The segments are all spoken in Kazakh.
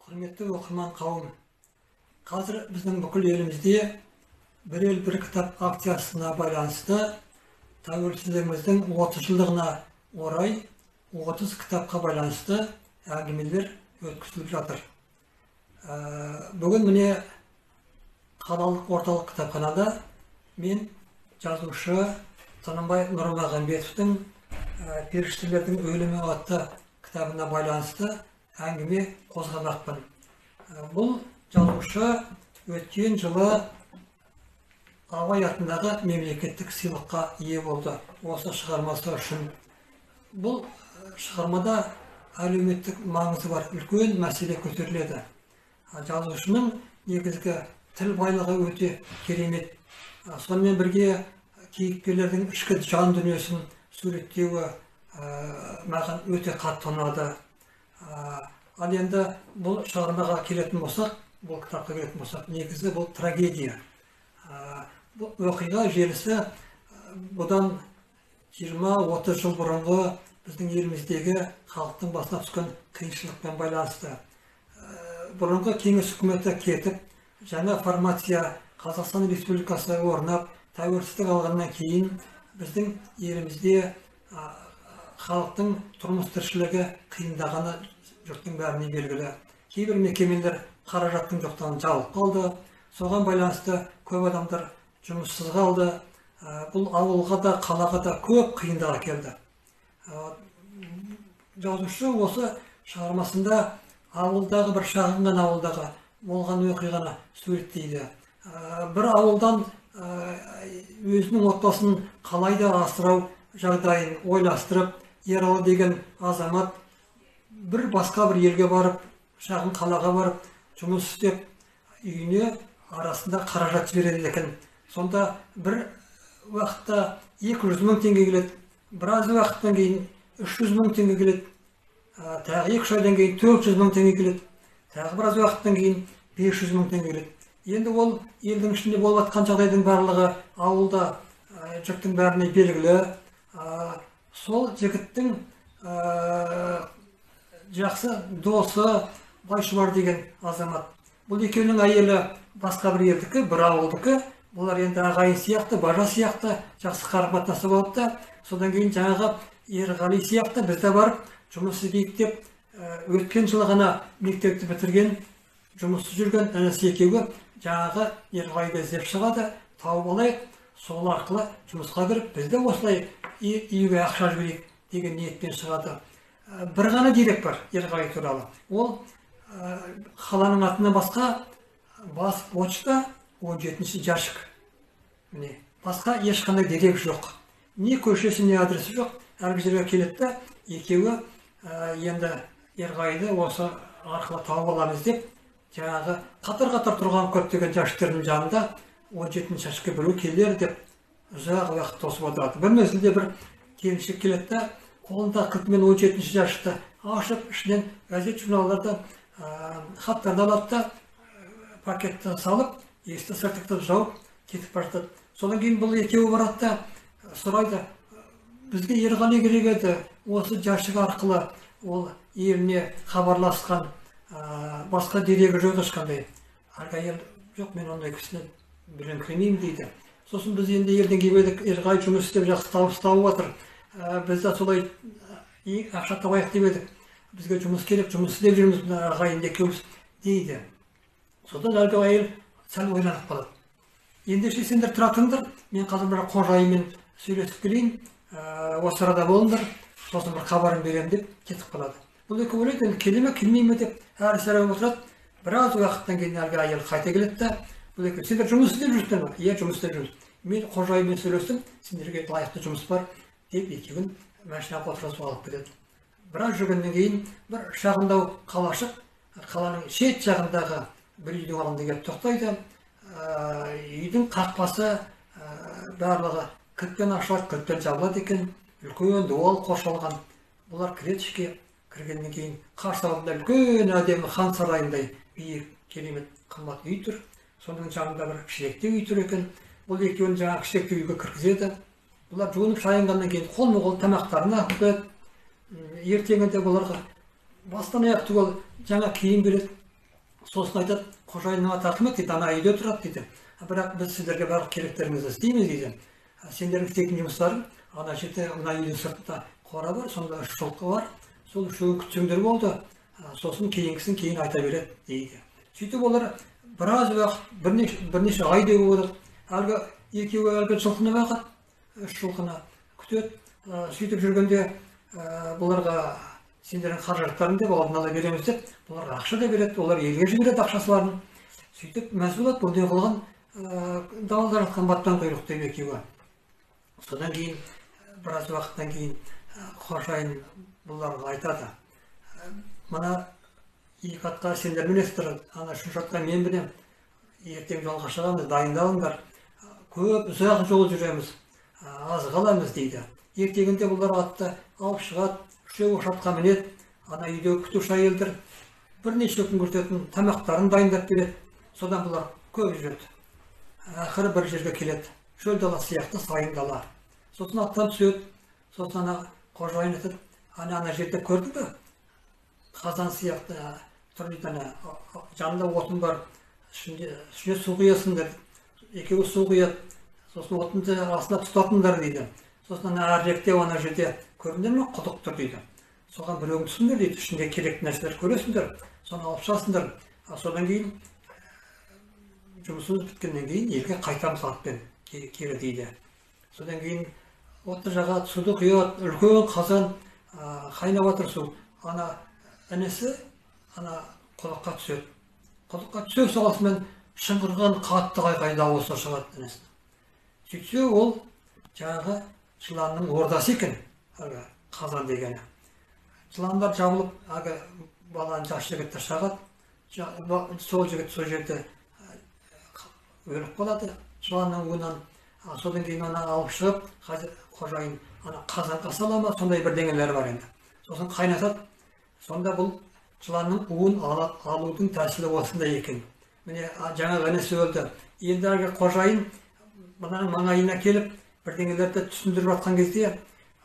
Құрметті оқырман қауым, қазір біздің бүкіл елімізде «Бір ел, бір кітап» акциясына байланысты тәуелсіздігіміздің 30 жылдығына орай 30 кітапқа байланысты әңгімелер өткізіліп жатыр. Бүгін міне қалалық орталық кітапханада мен жазушы Тынымбай Нұрмағамбетовтің «Періштелердің өлімі» атты кітабына байланысты әңгіме қозғамақпын. Бұл жазушы өткен жылы Абай атындағы мемлекеттік сыйлыққа ие болды осы шығармасы үшін. Бұл шығармада әлеуметтік маңызы бар үлкен мәселе көтеріледі. Жазушының негізгі тіл байлығы өте керемет. Сонымен бірге кейіпкерлердің ішкі жан дүниесін суреттеуі маған өте қатты ұнады. Ал енді бұл шығармаға келетін болсақ, бұл кітапқа келетін болсақ, негізі бұл трагедия. Бұл оқиға желісі бұдан 20-30 жыл бұрынғы біздің еліміздегі халықтың басына түскен қиыншылықпен байланысты. Бұрынғы кеңес үкіметі кетіп, жаңа формация Қазақстан Республикасы орнап, тәуелсіздік алғаннан кейін біздің елімізде халықтың тұрмыс тіршілігі қиындағаны жұрттың бәріне белгілі. Кейбір мекемелер қаражаттың жоқтығынан жабылып қалды. Соған байланысты көп адамдар жұмыссыз қалды. Бұл ауылға да, қалаға да көп қиындық әкелді. Жазушы осы шығармасында ауылдағы, бір шағын ғана ауылдағы болған оқиғаны суреттейді. Бір ауылдан өзінің отбасын қалай да асырау жағдайын ойластырып, Ералы деген азамат бір басқа бір елге барып, шағын қалаға барып жұмыс істеп, үйіне арасында қаражат жібереді екен. Сонда бір уақытта 200 мың теңге келеді, біраз уақыттан кейін 300 мың теңге келеді, тағы 2-3 айдан кейін 400 мың теңге келеді, тағы біраз уақыттан кейін 500 мың теңге келеді. Енді ол елдің ішінде болып жатқан жағдайдың барлығы ауылда жұрттың бәріне белгілі. Сол жігіттің жақсы досы Байшұбар деген азамат. Бұл екеуінің әйелі басқа бір елдікі, бір ауылдікі. Бұлар енді ағайын сияқты, бажа сияқты жақсы қарым-қатынасы болады да. Содан кейін жаңағы Ерғали сияқты біз де барып жұмыс істейік деп, өткен жылы ғана мектепті бітірген, жұмыссыз жүрген інісі екеуі жаңағы Ерғалиді іздеп шығады, тауып алайық, сол арқылы жұмысқа кіріп, біз де осылай үйге ақша жіберейік деген ниетпен шығады. Бір ғана дерек бар Ерғали туралы. Ол қаланың атынан басқа бас почта 17-ші жәшік. Міне, басқа ешқандай дерек жоқ. Не көшесі, не адресі жоқ. Әлгі жерге келеді де, екеуі енді Ерғалиді осы арқылы тауып аламыз деп, жаңағы қатар-қатар тұрған көптеген жәшіктердің жанында 17-ші жәшікке біреу келер деп ұзақ уақыт тосып отырады. Бір мезгілде бір келіншек келеді де, қолында кілтімен 17-ші жәшікті ашып, ішінен газет, журналдарды, хаттарды алады да, пакетті салып, есікті сыртықтап жауып кетіп бара жатады. Содан кейін бұл екеуі барады да сұрайды, бізге Ерғали керек еді, осы жәшік арқылы ол еліне хабарласқан, басқа дерегі жоқ ешқандай. Әлгі әйел, жоқ, мен ондай кісіні біліңкіремеймін дейді. Сосын біз енді елден келіп едік, Ерғали жұмыс істеп жақсы табыс тауып жатыр. Біз де солай ақша табайық деп едік. Бізге жұмыс керек, жұмыс істеп жүрміз, мына ағайын екеуміз дейді. Содан әлгі әйел сәл ойланып қалады. Ендеше сендер тұра тұрыңдар, мен қазір бір қожайынмен сөйлесіп келейін, осы арада болыңдар, сосын бір хабарын беремін деп кетіп қалады. Бұл екеуі ойлайды, енді келе ме, келмей ме деп әрі сәрі отырады. Біраз уақыттан кейін әлгі әйел қайта келеді де, бұл екеуі, сендер жұмыс істеп жүрсіңдер ме? Иә, жұмыс істеп жүрміз. Мен қожайынмен сөйлестім, сендерге лайықты жұмыс бар деп екеуін машинаға отырғызып алып кетеді. Біраз жүргеннен кейін бір шағындау қалашық, қаланың шет жағындағы бір үйдің алдында келіп тоқтайды. Үйдің қақпасы барлығы кілтпен ашылады, кілтпен жабылады екен. Үлкен дуал қоршалған. Бұлар кіреді ішке. Кіргеннен кейін қарсы алдында үлкен әдемі хан сарайындай биік, керемет қымбат үй тұр. Соның жанында бір кішіректеу үй тұр екен. Бұл екеуін жаңағы кішіректеу үйге кіргізеді. Бұлар жуынып шайынғаннан кейін қолма-қол тамақтарын алып келеді. Ертеңінде бұларға бастан аяқ түгел жаңа киім береді. Сосын айтады, қожайынның аты Ахмет дейді, ана үйде тұрады дейді. Бірақ біз сіздерге барлық керектеріңізді істейміз дейді. Сендердің істейтін жұмыстарың ана жерде, мына үйдің сыртында қора бар, сонда 3 жылқы бар, сол үшеуін күтсеңдер болды, сосын кейінгісін кейін айта береді дейді. Сөйтіп олар біраз уақыт, бірнеше ай деуге болады, әлгі екеуі әлгі жылқыны бағады, 3 жылқыны күтеді. Сөйтіп жүргенде бұларға сендердің қаражаттарың деп алдын ала береміз деп бұларға ақша да береді, олар елге жібереді ақшасыларын. Сөйтіп мәз болады, бұл не қылған далада жатқан батпан құйрық деп екеуі. Содан кейін біраз уақыттан кейін қожайын бұларға айтады, мына 2 атқа сендер мінесіздер, ана 3 атқа мен мінемін, ертең жолға шығамыз, дайындалыңдар, көп ұзақ жол жүреміз, аз қаламыз дейді. Ертеңінде бұлар атты алып шығады, үшеуі атқа мінеді, ана үйдегі күтуші әйелдер бірнеше күн күтетін тамақтарын дайындап береді. Содан бұлар көп жүреді. Ақыры бір жерге келеді, шөл дала сияқты сайын дала. Сосын аттан түседі, сосын ана қожайын айтады, ана жерде көрдің бе? Қазан сияқты тұр дейді, ана жанында отын бар, ішіне су құясыңдар, екеуі су құяды, сосын отынды астына тұтатыңдар дейді. Сосын ана әріректе ана жерде көрдіңдер ме, құдық тұр дейді. Соған біреуің түсіңдер дейді, ішінде керекті нәрселер көресіңдер, соны алып шығасыңдар. Содан кейін жұмысымыз біткеннен кейін елге қайтамыз атпен кері дейді. Содан кейін отты жағады, суды құяды, үлкен қазан қайнап жатыр су. Ана інісі ана құдыққа түседі. Құдыққа түсе салысымен шыңғырған қатты айқай дауысы шығады інісінің. Сөйтсе ол жаңағы жыланның ордасы екен, әлгі қазан дегені. Жыландар жабылып, әлгі баланы жас жігітті шағады, сол жігіт сол жерде өліп қалады жыланның уынан. Содан кейін ана алып шығып, қазір қожайын ана қазанға сала ма, сондай бірдеңелер бар енді. Сосын қайнатады. Сонда бұл жыланның уын алудың тәсілі осындай екен. Міне жаңағы інісі өлді. Енді әлгі қожайын мынаның маңайына келіп бірдеңелерді түсіндіріп жатқан кезде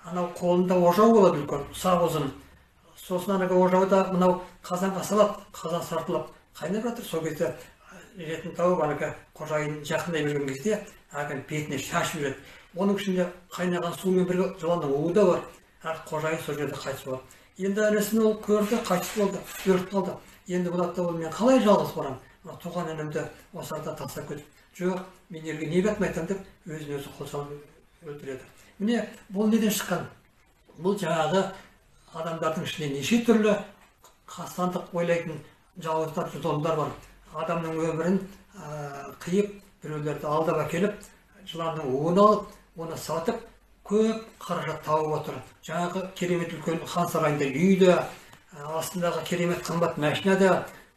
анау қолында ожау болады үлкен, ұсақ ұзын. Сосын анау ожауды мынау қазанға салады, қазан сартылып қайнап жатыр. Сол кезде ретін тауып анау қожайын жақындай берген кезде әлгі бетіне шашып жібереді. Оның ішінде қайнаған сумен бірге жыланның уы да бар. Әлгі қожайын сол жерде қайтыс болады. Енді інісін ол көрді, қайтыс болды, өліп қалды. Енді бұл атта ол мен қалай жалғыз барамын? Мына туған інімді осы арада тастап кетіп, жоқ, мен елге не бетім айтамын деп өзін өзі қол салып өлтіреді. Міне бұл неден шыққан? Бұл жаңағы адамдардың ішінде неше түрлі қастандық ойлайтын жауыздар, зұлымдар бар. Адамның өмірін қиып, біреулерді алдап әкеліп, жыланның уын алып, оны сатып, көп қаражат тауып отыр. Жаңағы керемет үлкен хан сарайында үйді, астындағы керемет қымбат машина да,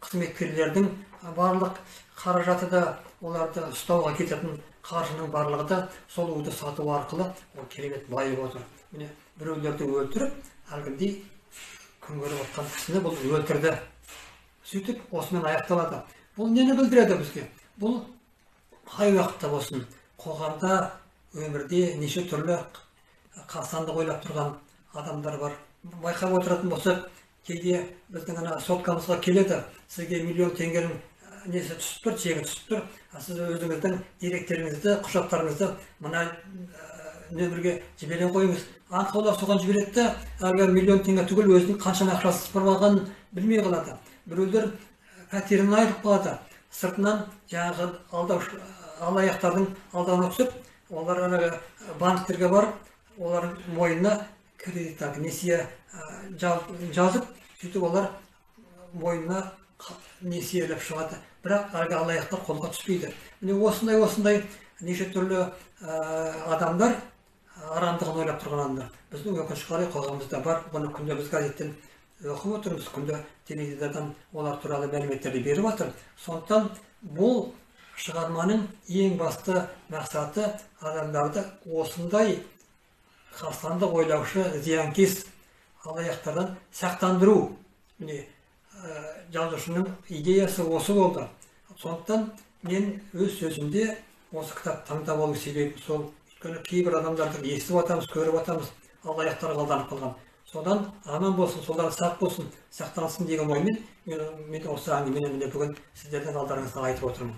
қызметкерлердің барлық қаражаты да, оларды ұстауға кететін қаржының барлығы да сол уды сату арқылы ол керемет байып отыр. Міне біреулерді өлтіріп, әлгіндей күн көріп отқан кісіні бұл өлтірді. Сөйтіп осымен аяқталады. Бұл нені білдіреді бізге? Бұл қай уақытта болсын қоғамда, өмірде неше түрлі қастандық ойлап тұрған адамдар бар. Байқап отыратын болсақ, кейде біздің ана соткамызға келеді, сізге миллион теңгенің несі түсіп тұр, чегі түсіп тұр, сіз өзіңіздің деректеріңізді, құжаттарыңызды мына нөмірге жібере қойыңыз. Аңқаулар соған жібереді де, әлгі миллион теңге түгел өзінің қаншама ақшасы сыпырып алғанын білмей қалады. Біреулер пәтерін айырып қалады, сыртынан жаңағы алдаушы алаяқтардың алдауына түсіп, олар ана банктерге барып, олардың мойнына кредит, несие жазып, сөйтіп олар мойнына несиелеп шығады. Бірақ әлгі алаяқтар қолға түспейді. Міне осындай неше түрлі адамдар, арамдығын ойлап тұрған адамдар біздің өкінішке қарай қоғамымызда бар. Бұны күнде біз газеттен оқып отырмыз, күнде теледидардан олар туралы мәліметтерді беріп жатыр. Сондықтан бұл шығарманың ең басты мақсаты адамдарды осындай қастандық ойлаушы зиянкес алаяқтардан сақтандыру. Міне жазушының идеясы осы болды. Сондықтан мен өз сөзімде осы кітап таңдап алу себебім сол. Өйткені кейбір адамдарды естіп атамыз, көріп атамыз, алаяқтарға алданып қалған. Содан аман болсын, солар сақ болсын, сақталсын деген оймен мен осы әңгімені міне бүгін сіздердің алдарыңызда айтып отырмын.